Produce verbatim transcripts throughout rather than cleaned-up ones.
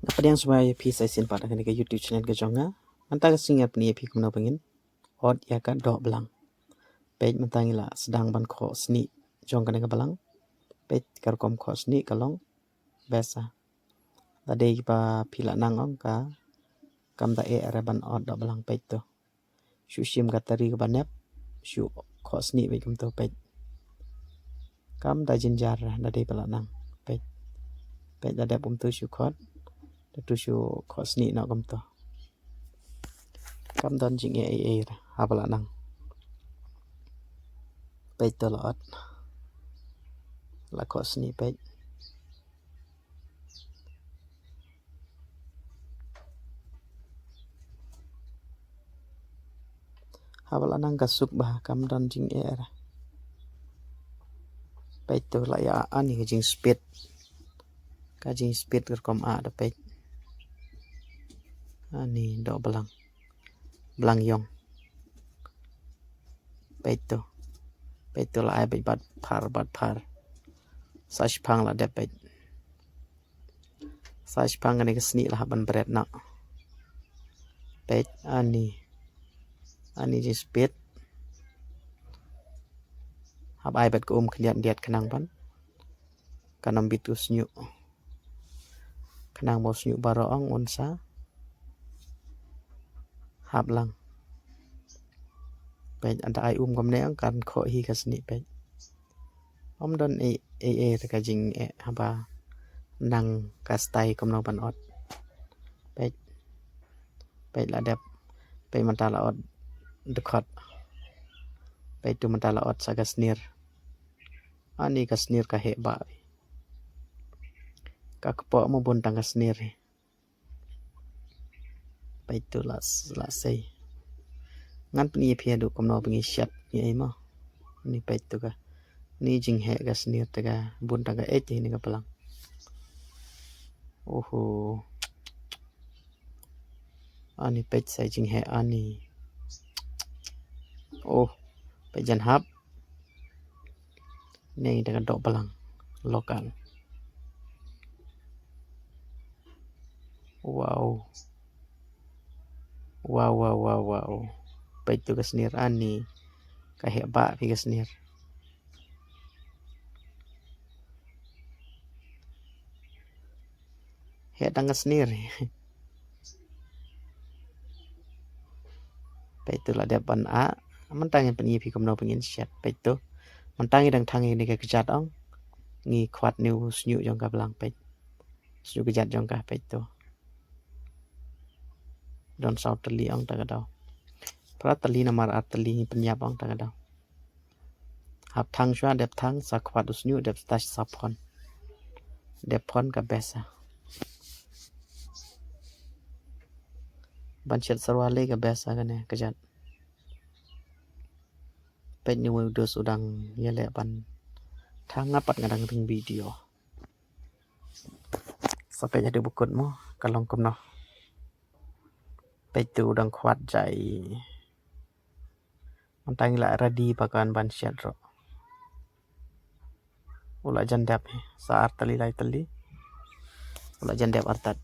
Ka pdiang shuwa ïa phi sa shisien pat ha kane ka YouTube channel ka jong nga. Mynta ka sngi ngan pyni ïa phi kumno ba ngin ot ïa ka doh blang. Peit mynta ngi la sdang ban khoh snieh jong kane ka blang. Peit ka rukom khoh snieh ka long best. Lada dei ba phi la nang ong ka kam da eh re ban ot doh blang peit to. Shu shim ka tari kaba nep, shu khoh snieh beit kumto peit. Kam da jynjar re, lada dei ba la nang peit. Peit la dep kumto shu khoh, da to shu khoh snieh noh kumto. Kam don jingeh ei ei re, haba la nang. Peit to la ot. La khoh snieh peit. Haba la nang ka suk bha kam don jingeh re. Peit to la ïa ani ka jingspit. Ka jingspit ka rukom ah da peit. Ani doh blang. Blang ïong. Peit to. Peit to la ai beit bad phar bad phar. Sa shipang la dep peit. Sa shipang kane ka snieh la hap ban bret noh. Peit ani. Ani jingspit. Hap ai beit ka um khyndiat khyndiat khnang ban. Kan ym bit u shñiuh. Khnang ba u shñiuh baroh ong un sa hap lang. Peit ynda ai um kumne ong kan khoh hi ka snieh peit. Ym don ei ei ei te ka jingeh haba nang ka stai kumno ban ot. Peit. Peit la dep. Peit mynta la ot dkhot. Peit to mynta la ot sa ka snier. Ani ka snier ka heh bha. Ka kpoh mo bun tang ka snier. Peit to la la sei. Ngan pyni ïa phi haduh kumno ba ngi shet ngi ei mo. Ni peit to ka. Ni jingheh ka snier te ka bun tang ka eh te ni ka blang. Oho. Ani peit sa jingheh ani. Oh, peit jan hap. Ni da ka doh blang lokal. Wow. Wow wow wow wow. Peit to ka snier ani. Ka heh bha phi ka snier. Heh tang ka snier. Peit to la dep ban ah. Mynta ngin pyni ïa phi kumno ba ngin shet peit to. Mynta ngi dang thang ïa kane ka kjat ong. Ngi khwat ne u shñiuh jong ka blang peit. Shñiuh kjat jong ka peit to. Don saw tylli ong ta ka daw. Phra tylli namar ar tylli ngi pynïap ong ta ka daw. Hap thang shuwa dep thang sa khwat u shñiuh dep touch sa phon. Dep phon ka best. Ban shet sarwa lei ka best kane ka jat. Peit ni wei u dos u dang ïaleh ban thang nga pat nga dang ring video. Sa peit haduh ba kut mo ka long kumno. Peit to u dang khwat jai. Mynta ngi la ready ba kan ban shet ruh. U la jan dep hi sa ar tylli lai tylli. U la jan dep artat.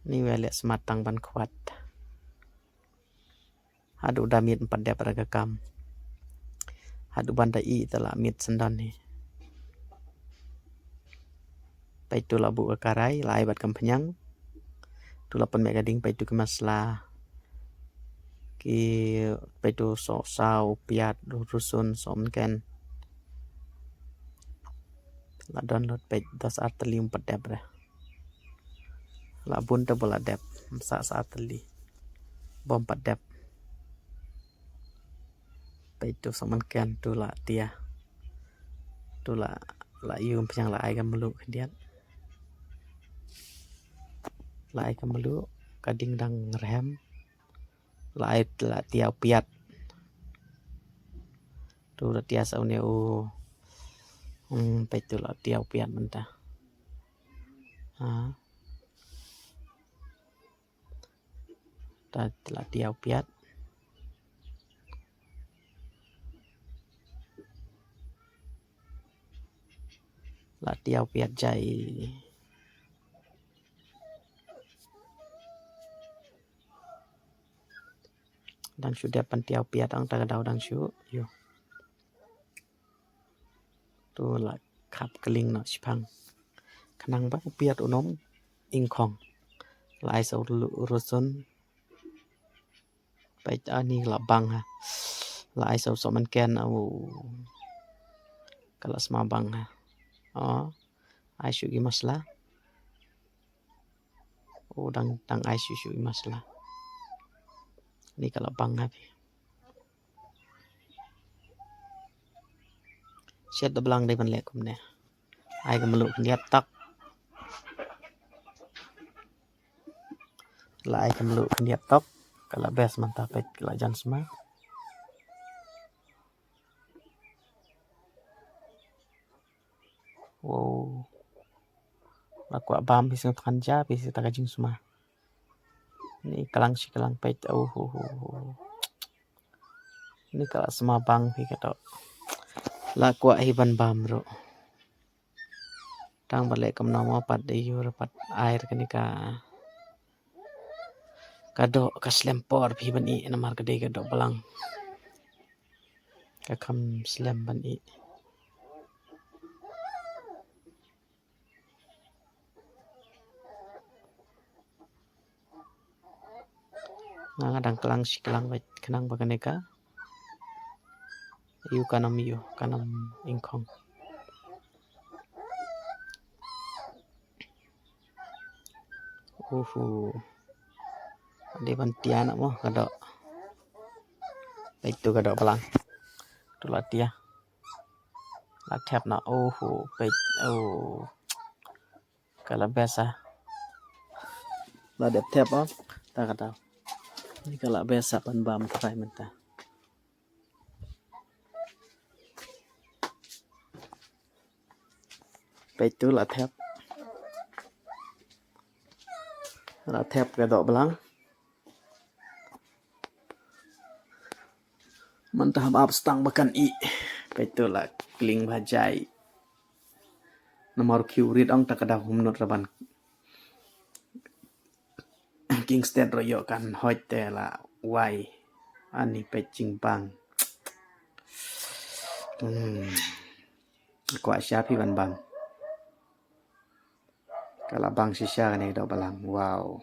Ni wei leh smat tang ban khwat. Haduh da miet ym pat dep ra ka kam. Haduh ban da i te la miet syndon hi. Peit to la buh ka karai la ai bad ka pynïang. To la pynmih ka ding peit to ki masala. Ki peit to sohsaw, piat, rusun, sohmynken. La don lut peit dos ar tylli ym pat dep re. La bun te ba la dep. Ym sah sa ar tylli. Bym pat dep. Peit to sohmynken to la tia. To la la ïu pynïang la ai ka mluh khyndiat. La ai ka mluh ka ding dang rhem. La ai la tia u piat. To la tia sa une u. Hmm, peit to la tia u piat mynta. Ha. Ta la tia u piat. La tiaw piat jai. Dang shu dep ban tiaw piat ong ta ka daw dang shu ïoh. Tu la khap kling noh shipang. Khnang ba u piat u nym ingkhong. La ai sa u rusun. Peit, ani ka la bang ha. La ai sa u sohmynken, u. Ka la sma bang ha. O, ai shuh ki masla. O, dang, dang ai shuh shuh ki masla. Ni ka la bang ha phi. Shet da blang dei ban leh kumne. Ai ka mluh khyndiat tok. La ai ka mluh khyndiat tok. Ka la best mynta, peit ka la jan sma. Wow. La kwah bam phi sngewthuh ja phi sa ta ka jingsma. Ni klang shi klang, peit. Oh, oh, oh, oh. Ni ka la sma bang phi ka to. La kwah hi ban bam ruh. Tang ba leh kumno mo pat ïoh ruh pat ai ruh kane ka, ka doh ka slem por phi ban ïeh namar ka dei ka doh blang. Ka kham slem ban ïeh. Nga, nga dang klang shi klang beit khnang ba kane ka ïoh kan ym ïoh, kan ym ingkhong. Uhu. Dei ban tia noh mo ka doh. Peit tu ka doh blang. Tu la tia. La thep noh. Uhu, peit. Oh. Ka la best ah. La dep thep, oh. Ta ka ta. Ni ka la best ah ban bam try mynta. Peit tu la thep. La thep ka doh blang. Mynta hap ap stang ba kan ïeh. Peit tu la kling bha jai. Namar u khiew rit ong ta ka daw hum nut raban. Kingsted ruh ïoh kan hoit te la wai. Ani peit jingbang. Hmm. Kwah sha phi ban bam. Ka la bang shisha kane ka doh blang. Wow.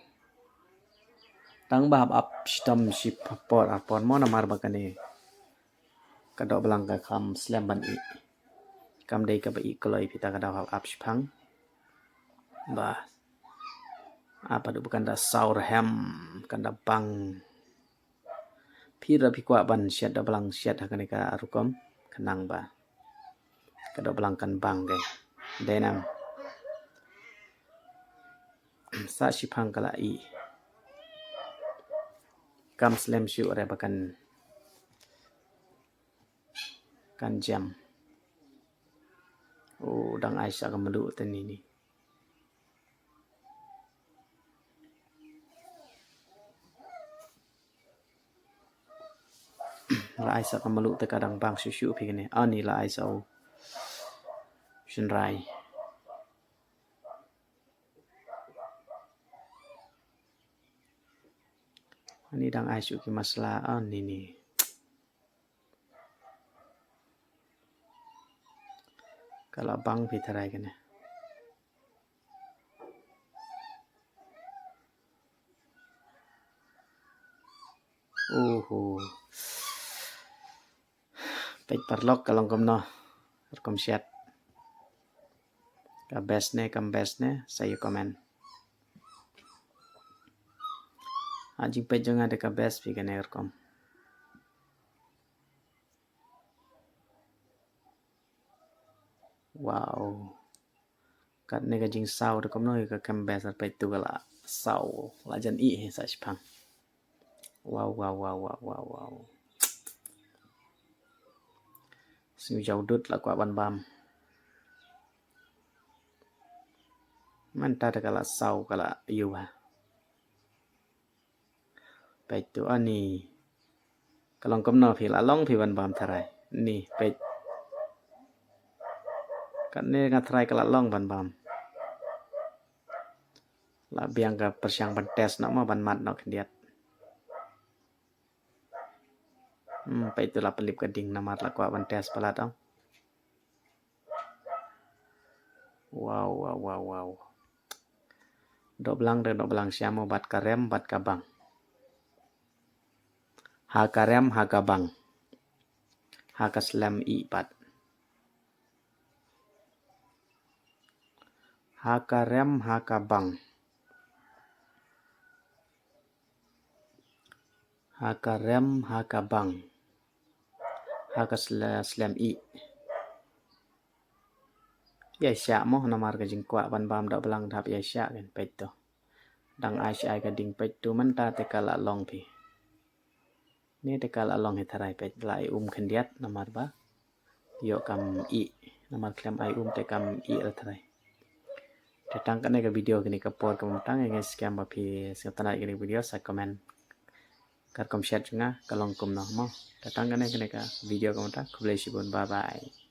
Tang ba hap ap shitom shi por ar por mo namar ba kane ka doh blang ka kham slem ban ïeh. Kam dei kaba ïeh kloi phi ta ka daw hap ap shipang. Ba. Ap haduh ba kan da saw rhem, kan da bang. Phi ruh phi kwah ban shet doh blang shet ha kane ka rukom khnang ba ka doh blang kan bang ke. Dei nam. Sa shipang ka la ïeh. Kam slem shuh re ba kan, kan jem. Oh, dang ai sa ka mluh te ni ni. La ai sa ka mluh te ka dang bang shuh shuh phi kane. Ani la ai sa u shynrai. Ani dang ai shuh ki masla, ani ni. Ka la bang phi tharai kane. Uhu. Peit paralok ka long kumno. Rukom shet. Ka best ne, kam best ne, sa ïa comment. Ha jingpeit jong nga da ka best phi kane rukom. Wow. Katne ka jingsaw da kumno ka kem best ar peit tu ka la saw la jan ïeh sa shipang. Wow, wow, wow, wow, wow, wow. Sngew jaw dud la kwah ban bam. Mynta da ka la saw ka la ïuh ha. Peit tu ani. Ka long kumno phi la long phi ban bam tharai. Ni peit. Katne nga try ka la long ban bam. La biang ka pyrshang ban test noh mo ban mad noh khyndiat. Hmm, peit tu la pynlip ka ding namar la kwah ban test palat ong. Wow, wow, wow, wow. Dohblang de dohblang sha mo bad ka rem bad ka bang. Ha ka rem ha ka bang. Ha ka slem ih pat. Ha ka rem ha ka bang. Ha ka rem ha ka bang. Ha ka sle-, slem ih. Ïa shah mo namar ka jingkwah ban bam dohblang dap ïa shah kan peit to. Dang ai shi ai ka ding peit to mynta te ka la long phi. Ne te ka la long hi tharai peit la ai um khyndiat namar ba. Ïoh kam ih namar khlem ai um te kam ih la tharai. Te tang kane ka video kane ka por ka mynta ngi skhem ba phi sngewtynnat kane ka video sa comment. Kar kom shet nga ka long kumno mo. Te tang kane kane ka video ka mynta khublei shibun bye bye.